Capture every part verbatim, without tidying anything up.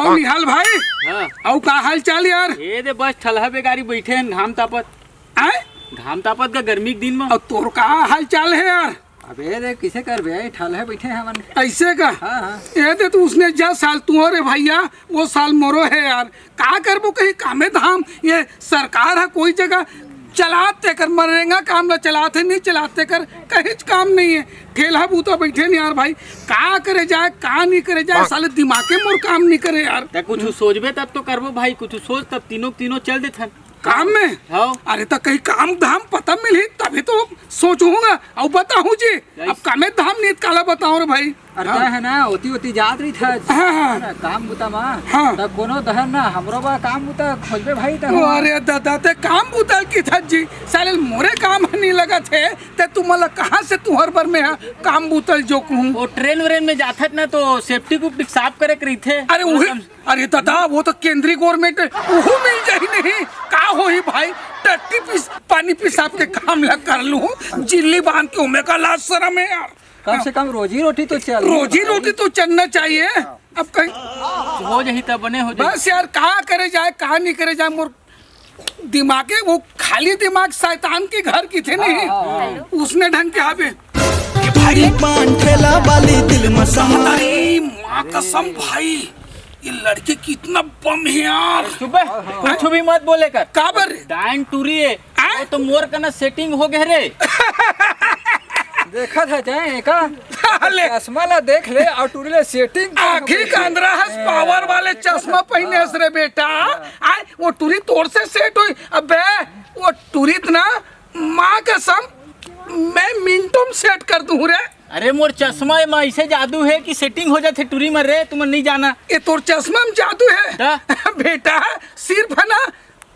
अउ निहाल भाई, हाँ। अउ का हाल चाल यार? ए दे बस ठलहा बेगारी बइठे हन घाम तापत। आय? घाम तापत का गर्मी के दिन म। अउ तोर का हाल चाल हे यार? अबे दे किसे करबे, ठलहा बइठे हवन। अइसे का? हाँ, हाँ। ए दे तू उसने जा साल तू रे भइया, वो साल मोरो हे यार। का करबो कहीं कामे धाम, ये सरकार ह कोई जगह चलात तेकर मनरेगा काम ल चलात हे, नहीं चलात तेकर कहींच काम नहीं हे। ठेलहा बूता बइठे नहीं यार भाई, का करे जाय, का नहीं करे जाय, साले दिमागे मोर काम नहीं करे यार। त कुछ सोचबे तब तो करबो भाई, कुछ सोच तब तीनों तीनों चल देथन। काम में? हाँ। अरे त कहीं काम धाम पता मिलही तभी तो सोचहूँगा अउ बताहूँ जी। अब कामे धाम नहीं त काला बताहूँ रे भाई। अरे हाँ। तैं हे ना, ओती ओती जात रहिथस। हाँ, हाँ। है ना, काम बुता मा। हाँ। त कोनो डहर ना, हमरो बर काम बुता खोजबे भाई, त ओ, हम अरे दादा, तैं काम बुता ल किथस जी, साले मोरे काम ह नहीं लगत हे, तैं तुमन ला कहाँ से तुंहर बर में हा काम बुता ल जोकहूँ? ओ ट्रेन व्रेन में जाथस ना, तो सेफ्टी कुफ्टी साफ करे के रहिथे। अरे उही, अरे दादा, वो तो केंद्रीय गवर्नमेंट, उहू मिल जाही नहीं, का होही भाई, टट्टी पीस, पानी पेशाब के काम ला कर लूँ, जिल्ली बांध के ओमे का लाज सरम हे यार। कम से कम रोजी रोटी तो चल। रोजी रोटी तो चलना चाहिए। अब कहीं हो जाही तब बने हो जाही। बस यार, कहाँ करे जाय, कहाँ नहीं करे जाय, मोर दिमागे वो खाली दिमाग शैतान के घर किथे नहीं, हाँ, हाँ, हाँ। उसने ढंग के आवे। टूरी पान ठेला वाली दिल में समा। अरे माँ कसम भाई, ये लड़के कितना बम है यार। चुप बे, कुछ भी मत बोले कर। काबर? डायन टूरी है। आय? वो तो मोर कना सेटिंग हो गए रे। देखत हे जाए एका। ले। चश्मा ला देख ले अउ टूरी ले सेटिंग कर। आँखी का अंदरा हस पावर वाले चश्मा पहिने हस रे बेटा। आय, वो टूरी तोर से सेट होही। अबे, वो टूरी त ना, माँ कसम, मैं मिनटों में सेट कर दूँ रे। अरे मोर चश्मा ए मा अइसे जादू हे कि सेटिंग हो जाथे टूरी म रे, तुमन नहीं जाना। ये तोर चश्मा में जादू हे? त? बेटा, सिर्फ है ना,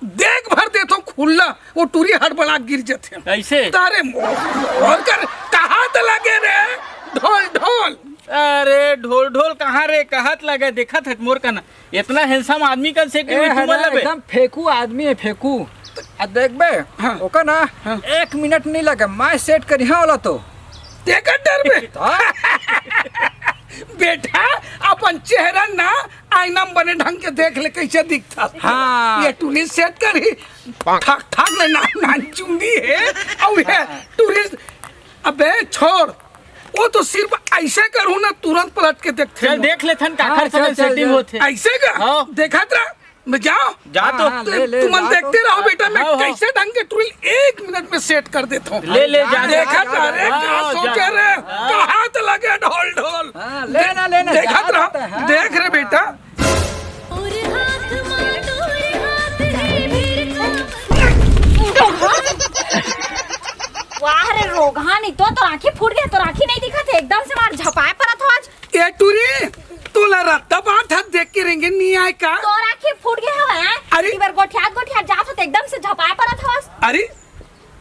देख भर देथों खुल्ला, वो टूरी हड़बड़ा गिर जथे। कइसे? तारे मोर कर कहाँ त लगे रे, ढोल ढोल। अरे ढोल ढोल कहाँ रे, कहाँ त लगे, देखत हस मोर कना। इतना हैंडसम आदमी कन सेटिंग ए, होही, तुमन हना लबे। एकदम फेंकू आदमी हे, फेंकू। आ देखबे, हाँ। ओकर ना हाँ। एक मिनट नहीं लगे, मैं सेट करिहूँ ओला तो। तेकर डर में। हाँ। बेटा, अपन चेहरा ना आईना में बने ढंग के देख ले, कइसे दिखथस। हाँ। ये टूरी सेट करही, ठक ठक ले ना, नान चुंदी हे, अउ ये टूरी, अबे छोड़, वो तो सिर्फ अइसे करहूँ ना, तुरंत पलट के देखथे। चल देख लेथन, काखर हाँ, से चल, चल, सेटिंग चल। होथे। अइसे का? हाँ। देखत रह, मैं जाओ। जा तो। हाँ, हाँ, ले, ले, तुमन जा देखते तो। रहो बेटा, मैं हाँ, हाँ। कइसे ढंग के टूरी ल एक मिनट में सेट कर देथों। ले, ले, जा, जा, देखत जा, रह रे, जा, का जा, सोचे जा। रे, हाँ। कहाँ त लगे ढोल ढोल। हाँ, ले ना, ले ना, देखत जा रहो, तो, हाँ। देख रे बेटा। वाह रे रोगहा, नहीं तो तोर आँखी फूट गे, तोर आँखी नहीं दिखत हे, एकदम से मार झपाए परत हो आज। ए टूरी, तोला रद्दा बांध हाथ देख के रेंगे नहीं आय का? तोर आँखी फूट गे हवय, हैं? अरे। इबर गोठियात गोठियात जात हो त एकदम से झपाए परत हवस। अरे,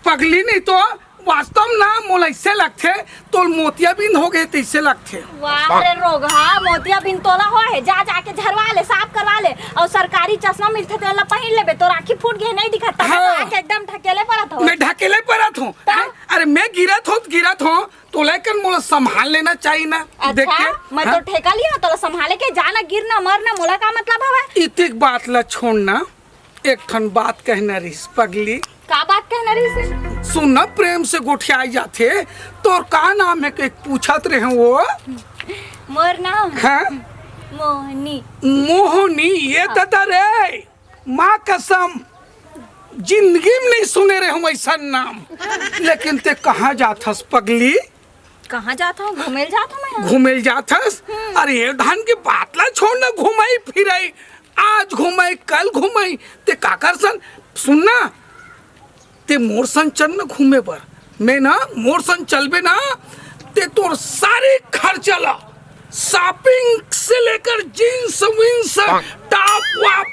पगली नहीं तो, वास्तव में ना मोला अइसे लगथे, तोर मोतियाबिंद हो गे तइसे लगथे। वाह रे रोगहा, मोतियाबिंद तोला हो हे, जा जाके झरवा ले, साफ करवा ले, अउ सरकारी चश्मा मिलथे तेला पहिन लेबे, तोर आँखी फूट गे नहीं दिखत, तब हाँ। आके एकदम ढकेले परत हो। मैं ढकेले परत हूँ। तब? हैं? अरे मैं गिरत हूँ, गिरत हूँ, तोला कन मोला संभाल लेना चाहिए ना, अच्छा, देख के, मैं हाँ? तो ठेका लिया, तोला संभाले के, जाना, गिरना, मरना, मोला का मतलब हवय? इतिक बात ला छोड़ना, एक ठन बात कहना रहिस पगली। का बात कहना रहिस? सुन ना, प्रेम से गोठियाई जाथे, तोर का नाम हे के पूछत रहे वो? मोर नाम? हाँ? मोहनी। मोहनी, ये हाँ। ददा रे, माँ कसम, जिंदगी में नहीं सुने रहे हूँ ऐसा नाम। लेकिन ते कहाँ जाथस पगली? कहाँ जात हूँ? घूमे ल जात हूँ मैं। घूमे ल जात हस? हम्म। अरे, ये धान के बात ला छोड़ ना, घुमाई फिराई, आज घुमाई, कल घुमाई, ते काकर सन? सुन ना, ते मोर संग चल ना घूमे बर, मैं ना मोर संग चलबे ना, ते तोर सारी खर्चा ला, शॉपिंग से लेकर जींस वींस, टॉप वॉप,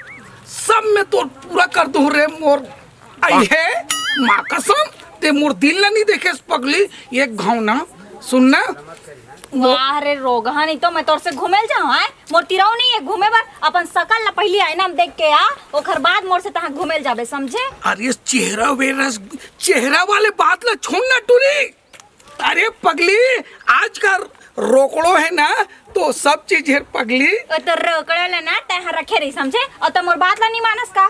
सब मैं तोर पूरा कर दूँ रे मोर। आई हे, माँ कसम, ते मोर दिल ला नहीं देखेस पगली, एक घाव ना, सुन ना। वाह रे रोगहा, नहीं तो मैं तोर से घूमे ल जाऊँ, हैं? मोर तिरऊ नहीं हे घूमे बर, अपन सकल ला पहली आईना में देख के आ, ओखर बाद मोर से तहाँ घूमे ल जाबे, समझे? अरे चेहरा वेरस, चेहरा वाले बात ला छोड़ ना टूरी। अरे पगली, आज का रोकड़ो हे ना, तो सब चीज हे पगली। ओ तो रोकड़ो ले ना, तैं ह रखे रही, समझे? अउ तो मोर बात ला नहीं मानस का?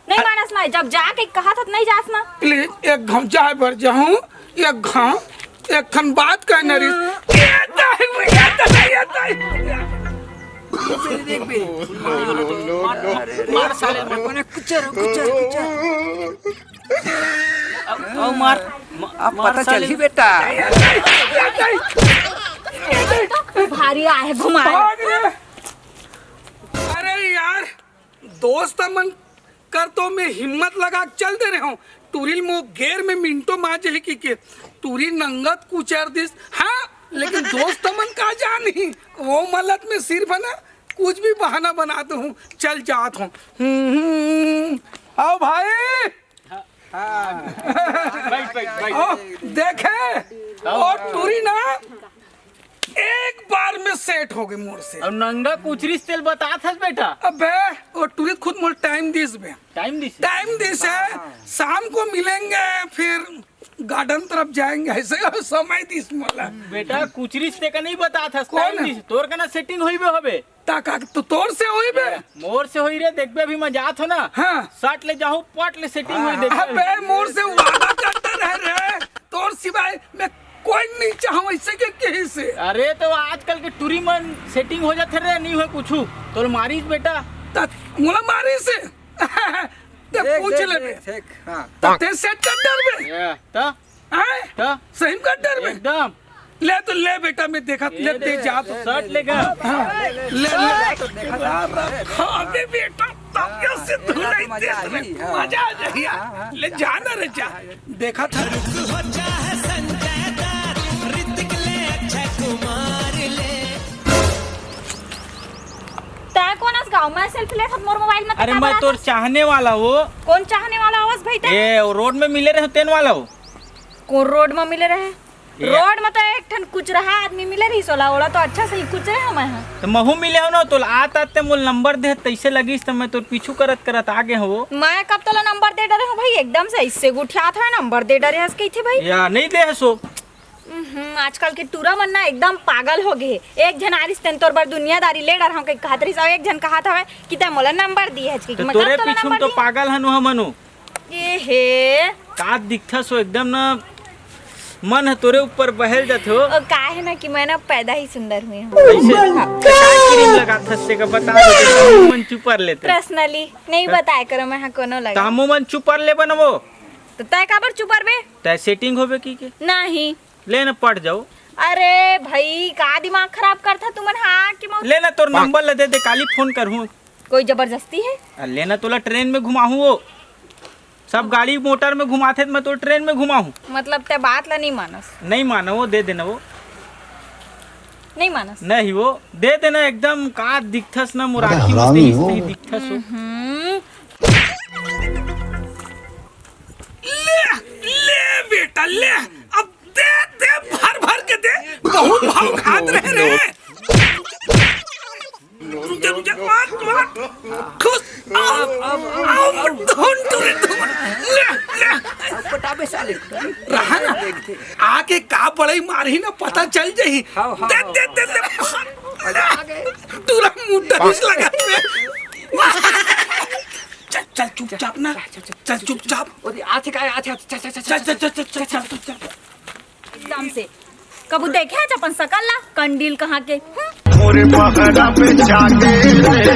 नहीं मानस ना, जब जाके कहा था, नहीं जास ना। प्लीज, एक घाव जाए बर जाहूँ, एक घाव, एक खन बात कहना रही। ये दाई, ये दाई, ये दाई। देख बे, मार, मार साले, मार, मार, कुचर, कुचर, कुचर। अब, अब मार, म-, अब मार पता साले। चलही बेटा। भारी आहे घुमा। भाग रे। अरे यार, दोस्त मन कर तो मैं हिम्मत लगा के चल दे रहे हूँ। टूरी ल मो गेर में मिनटो मा जही की के टूरी नंगत कुचर दिस। हाँ, लेकिन दोस्त मन का जानी, वो मलत में सिर्फ है ना, कुछ भी बहाना बना दो हूँ, चल जात हूँ। हम्म, हम्म, आओ भाई। हाँ। बैठ, बैठ, बैठ। आओ, देखे, आओ। और टूरी ना एक बार में सेट हो गई मोर से। और नंगा कुचरी से तेल बतात हस बेटा। अबे, वो टूरी खुद मोर टाइम दिस बे। टाइम दिस? टाइम दिस है, हाँ, हाँ। शाम को मिलेंगे, फिर गार्डन तरफ जाएंगे, ऐसे समय दिस मोला। बेटा, कुचरी से का नहीं बतात हस, कौन टाइम है? दिस, तोर का ना सेटिंग होई बे होबे। ता का तो तोर से होई बे? मोर से होई रे, देखबे अभी मैं जात हो ना। हाँ। सट ले जाहूँ, पट ले सेटिंग होई, हाँ, देखबे अबे, अभी। मोर से वादा करता रहे रे, तोर सिवाय मैं कोई नहीं चाहूँ ऐसे के कहीं से। अरे तो आजकल के टूरी मन सेटिंग हो जाथे रे, नहीं होय कुछू। तोर मारिस बेटा। ता मोला मारिस? ते देख, पूछ देख, ले बे। देख, देख, हाँ। ता ते सेट कर डर बे। ये, ता? हैं? ता? सही में कर डर बे। एकदम। ले तो ले बेटा, मैं देखा, ये ले दे ले, जा तो। ले, शर्ट ले, लेगा। ले, हाँ, ले, ले, ले। ले तो देखा था। हाँ, बे बेटा, तब हाँ, कैसे तू मेरा तो नहीं मजा देख आ रहे? ही, हाँ। मजा आ जाए यार। हाँ, हाँ, ले जा। जाना रे, जा। देखा था। तै कोन अस गाँव में सेल्फी लेथस मोर मोबाइल में? अरे, मैं तोर चाहने वाला हो। कोन चाहने वाला हवस भाई तै? ए, वो रोड में मिले रहे तेन वाला हो। कोन रोड में मिले रहे? ए। रोड में तो एक ठन कुचरहा आदमी मिले रहिस, ओला, ओला तो अच्छा सही कुचरे हवं मैं ह। तो महू मिले हो ना, तोला आत आते मोल नंबर दे, तैसे लगिस त मैं तोर पीछू करत करत आ गे हवं। मैं कब तोला नंबर दे डरे हूँ भाई? एकदम से ऐसे गुठियात है, नंबर दे डरे हस कहिथे भाई। या नहीं दे हसो। हम्म, आजकल के टूरा मन ना एकदम पागल हो गे हे। एक झन आरिस तेन तोर बर दुनियादारी ले डरहूं कहि कहत रहिस, अउ एक झन कहत हवय कि तैं मोला नंबर दिए हच कहि। तो मैं तोरे कब तोला पीछू में नंबर तो दिए? पागल हनु हमन हो। ए हे। का दिखथस हो एकदम ना, मन ह तोरे ऊपर बहल जाथे हो। ओ, का हे ना कि मैं ना पैदा ही सुंदर हुए हूँ। कैसे? हाँ। तो का क्रीम लगाथस तेका बता दे, तो हमू मन चुपर लेते। पर्सनली नहीं बताए करो, मैं हा कोनो तो लगा। हमू मन चुपर ले बनबो। तो तय काबर चुपर बे? तय सेटिंग होबे की के? नहीं। ले ना पट जाओ। अरे भाई, का दिमाग खराब करथा तुमन हा कि मौत? ले ना, तोर नंबर ला दे दे, काली फोन करहूँ। कोई जबरदस्ती है? आ, ले ना, तोला ट्रेन में घुमाहूँ वो। सब गाड़ी मोटर में घुमाथे, त मैं तोला ट्रेन में घुमाहूँ। मतलब, ते बात ला नहीं मानस? नहीं मानो वो, दे देना वो। नहीं मानस? नहीं वो, दे देना एकदम। का दिखथस ना, मोर बड़ा आँखी में हरामी सही, हो। सही दिखथस हो। हम्म। ले, ले बेटा, ले। अब दे, दे, भर, भर के दे। बहुत भाव खात रहे रे। रुक जा, रुक जा, मत, मत। खुश, आओ, आओ, आओ, ढूंढ, ढूंढ, ढूंढ। ले, ले। अब पटाबे साले। रहा ना। आके का बड़ई मारही ना, पता चल जाही। हाँ, हाँ, दे, हाँ, दे, हाँ। दे, दे। मजा आ गए। तोला मुंडा बीच लगा दे। चल, चल, चुपचाप ना। चल, चल, चल। चल, चुपचाप। अरे, आथे का, आथे, आथे, चल, चल, चल, चल, चल। एकदम से। कभू देखे हच अपन सकल ला? कंडील कहाँ के? हम्म। मोरे पगड़ा पे जाके रे,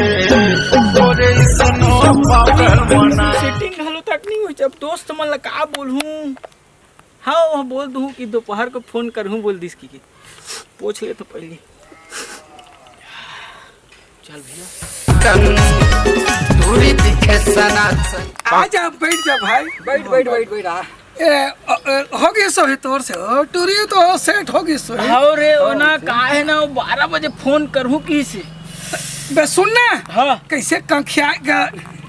तोरे इसनो पागल बना। सेटिंग घलो तक नहीं होई, जब दोस्त मन ला का बोलहूँ? हाँ, वो बोल दूँ कि दोपहर को फोन करहूँ, बोल दिस कि के। पूछ ले तो पहले। चल भैया। दूरी दिखे सना। आ जा, बैठ जा भाई। बैठ, बैठ, बैठ, बैठ, आ। ए, अ, अ, हो गई सो ही तोर से, ओ, टूरी तो सेट हो गई सो ही। हाँ रे, वो ना, का है ना, वो बारह बजे फोन करहूँ किसे। बे सुन ना, हाँ। कैसे कंखिया का,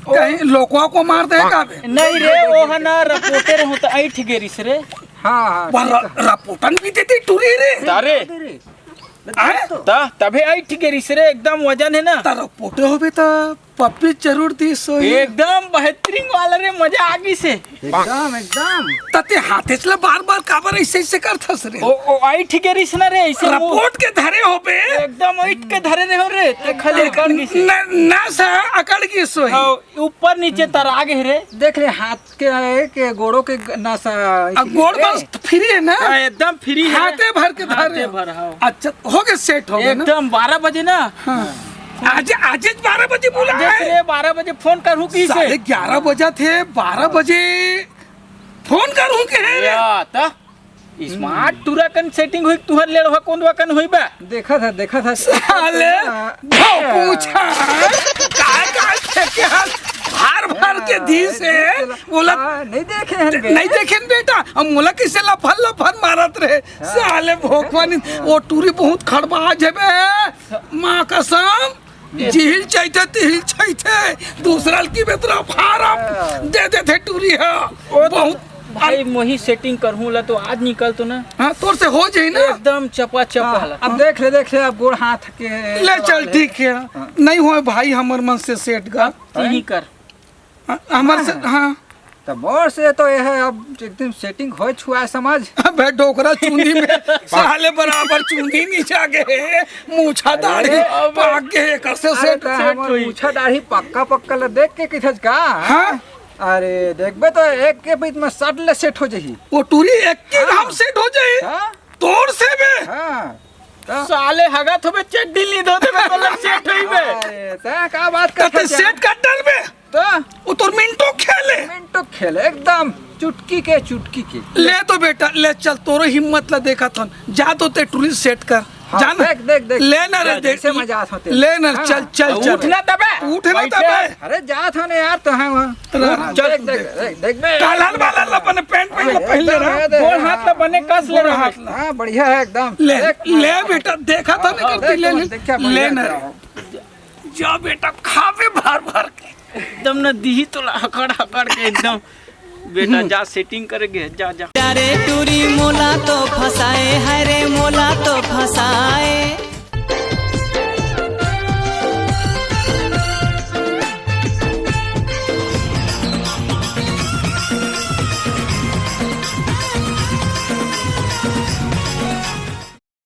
कहीं लोकवा को मार दे का बे? नहीं रे, वो है ना, रपोटे रहूँ तो ऐठ गेरिस रे। हाँ, हाँ, वह ठीक र-, है। रपोटन भी दे दे टूरी रे। तारे। अरे, हैं? ता, तभे ऐठ गेरिस रे, एकदम वजन है ना। तारा पोटे होबे त पप्पी जरूर दिस होही। एकदम बेहतरीन वाला रे, मजा आ गिस हे। एकदम, एकदम। त तें हाथेच ला बार-बार काबर अइसे-अइसे करथस रे? ओ, ओ, अइठ गे रिहिस ना रे, अइसे मुंह। रपोट के धरे होबे। एकदम अइठ के धरे रेहेंव रे, त खाली अकड़ गिस हे। न-, नस ह अकड़ गिस होही। हाँ, ऊपर नीचे तरा गे रे। देख ले, हाथ के, के गोड़ों के ग-, नस ह अब गोड़ बस free हे ना? हाँ, एकदम free हे। हाथे भर के धरे। हाथे भर, हाँ। अच्छा, हो गे, set हो गे ना? एकदम बारह बजे ना। हाँ। आज, आज बारह बजे बोला देख हे। रे, बारह बजे फोन करहूँ कइसे? साढ़े ग्यारह बजत हे, बारह बजे फोन करहूँ कहे रे। या, त smart टूरा कन setting होही, तुंहर लेड़वा कोंदवा कन होही बे। देखत हे, देखत हे। साले, हाँ। भोंकूछा, काय, काय फेंके हस, भर, भर के दिस हे, हाँ, बोला, हाँ, नइ देखे हन बे। नइ देखे हन बेटा, अब मोला कइसे लफर, लफर मारत रहे, हाँ। साले भोंकवा नी, ओ टूरी बहुत खड़बा हे बे, माँ कसम। जिहिल चहिथे, तिहिल चहिथे, दूसरा ल कहिबे त रफारफ दे देथे टूरी ह। ओ तो बहुत भाई, मोही setting करहूँ ला तो आज निकल तो ना। हाँ, तोर से हो जाही ना। एकदम चपाचप हाँ, वाला। अब देख ले, देख ले, अब गोड़ हाथ के ले चल, ठीक हे। हाँ। नइ होय भाई, हमर मन से set गा। अब तिही कर। हाँ, हमर से, हाँ। हाँ। त मोर से तो यह अब एकदम setting होय छुआय समझ। अबे डोकरा चुंदी में साले बराबर चुंदी नीचा गे हे, मूछा दाढ़ी अबे। पाक गे हे, एकर से अरे set। त हमर मूछा दाढ़ी पक्का पक्का ल देख के कहिथस का? हाँ। अरे देखबे त एक के बीच में सट ले set हो जाही। ओ टूरी एक के हाँ। हम set हो जाही। हाँ। तोर से बे। हाँ। त साले हगत होबे, चड्डी नी धोते बे, तोला set होही बे। अरे, त का बात करत हस? Set कर डरबे। त ओ तोर मिनटो खेल हे। मिनटो खेल, एकदम चुटकी के, चुटकी के। ले तो बेटा, ले चल, तोरो हिम्मत ला देखत हन। जा तो तें टूरी ल set कर। हाँ, जा ना। देख, देख, देख। ले ना रे, जा, देख। जइसे मजा आत होथे। ले ना, हाँ। चल, चल, चल। उठ ना तबे। उठ ना बैठे। तबे। अरे जात हन यार, त हाँ, हाँ। हाँ, चल, देख, देख, देख। देख, देख बे। कालर वालर ला बने pant पहिन ले, हाँ, पहिन ले एकदम, रहा। एकदम, गोड़ हाथ ला बने कस ले गोड़ रहा। हाथ ला। हाँ, बढ़िया हे एकदम। ले, देख, ले बेटा, देखत हन हाँ, करती देख, ले, ले। देख, क्या बढ़िया ले ना रे। जा बेटा, खाबे भर भर के। एकदम न दिही तोला हकड़ हकड़ के एकदम। बेटा, हम्म। जा setting करे गे, जा, जा। प्यारे टूरी मोला तो फंसाए, हाय रे मोला तो फंसाए।